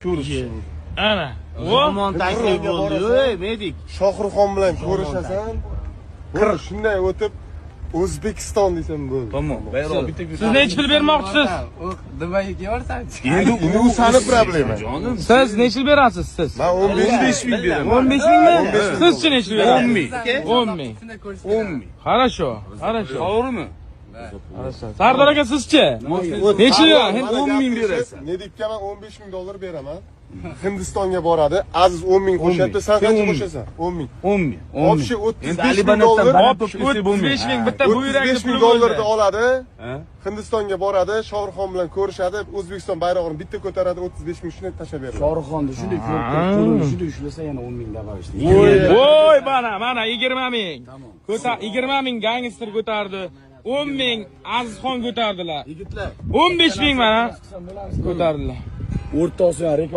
Ko'rish. Ana. O. Yomon taklif bo'ldi, ey, medik. Shohruxxon bilan ko'rishasan. Qir shunday o'tib O'zbekiston desam bo'ldi. Tamom. Bayroq bitta. Siz nechi pul bermoqchisiz? Dubayga kelvorsanchi. Endi Endi u sani problema. Jonim. Siz nechi pul berasiz siz? Men 15 15 ming beraman. 15 mingmi? Sizchi nechi pul berasiz? 10 ming. 10 ming. Shunday ko'rish 10 ming. Хорошо, хорошо. To'g'rimi? Sardor aka, sizchi? Nechi pul? 10 ming berasan. Nedikka men 15 ming dollar beraman. Hindistonga boradi. Aziz 10 ming qo'shyapti. Sen Sen qancha 10 ming. qo'shasan? 10 ming. 10 ming. 10 Общий ming. 35 Endi ming Ali Banatdan dollar. banat to'p kelsa bo'lmaydi. 35 ming bitta buyrakni 35 ming puli dollarni bo'ldi. oladi. Ha? Hindistonga boradi, Shohruxxon bilan ko'rishadi, O'zbekiston bayrog'ini bitta ko'taradi, 35 ming shunday tashlab beradi. Shohruxxonni shunday ko'rib turib, qo'lini shunday ushlasa, yana 10 ming добавишь. Voy, mana, mana 20 ming. Ko'ta 20 ming gangster ko'tardi. 10 ming Azizxon ko'tardilar. Yigitlar, 15 ming mana ko'tardilar. O'rta Osiyo rekord